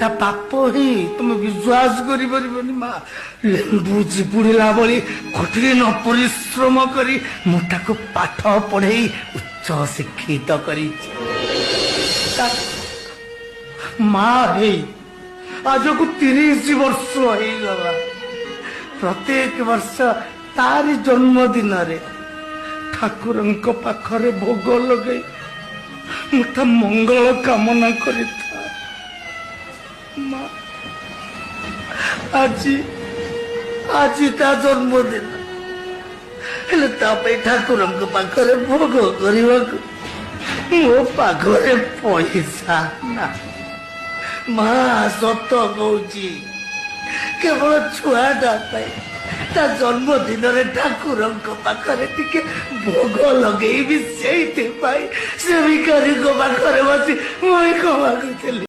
ତା ବାପ ହିଁ, ତମେ ବିଶ୍ୱାସ କରିପାରିବନି ମା, ଲେମ୍ବୁ ଚିପୁଡ଼ିଲା ଭଳି କଠିନ ପରିଶ୍ରମ କରି ମୁଁ ତାକୁ ପାଠ ପଢେଇ ଉଚ୍ଚ ଶିକ୍ଷିତ କରିଛି। ତା ମା ହେଇ ଆଜକୁ 30 ବର୍ଷ ହେଇଗଲା। ପ୍ରତ୍ୟେକ ବର୍ଷ ତାରି ଜନ୍ମଦିନରେ ଠାକୁରଙ୍କ ପାଖରେ ଭୋଗ ଲଗେଇ ମୁଁ ତା ମଙ୍ଗଳ କାମନା କରିଥାଏ। ମା, ଆଜି ଆଜି ତା ଜନ୍ମଦିନ, ହେଲେ ତା ପାଇଁ ଠାକୁରଙ୍କ ପାଖରେ ଭୋଗ କରିବାକୁ ମୋ ପାଖରେ ପଇସା ନା। ମା, ସତ କହୁଛି, କେବଳ ଛୁଆଟା ପାଇଁ ତା ଜନ୍ମଦିନରେ ଠାକୁରଙ୍କ ପାଖରେ ଟିକେ ଭୋଗ ଲଗେଇବି, ସେଇଥିପାଇଁ ସେ ଭିକାରୀଙ୍କ ପାଖରେ ବସି ମୁଁ ଭିକ ମାଗୁଥିଲି।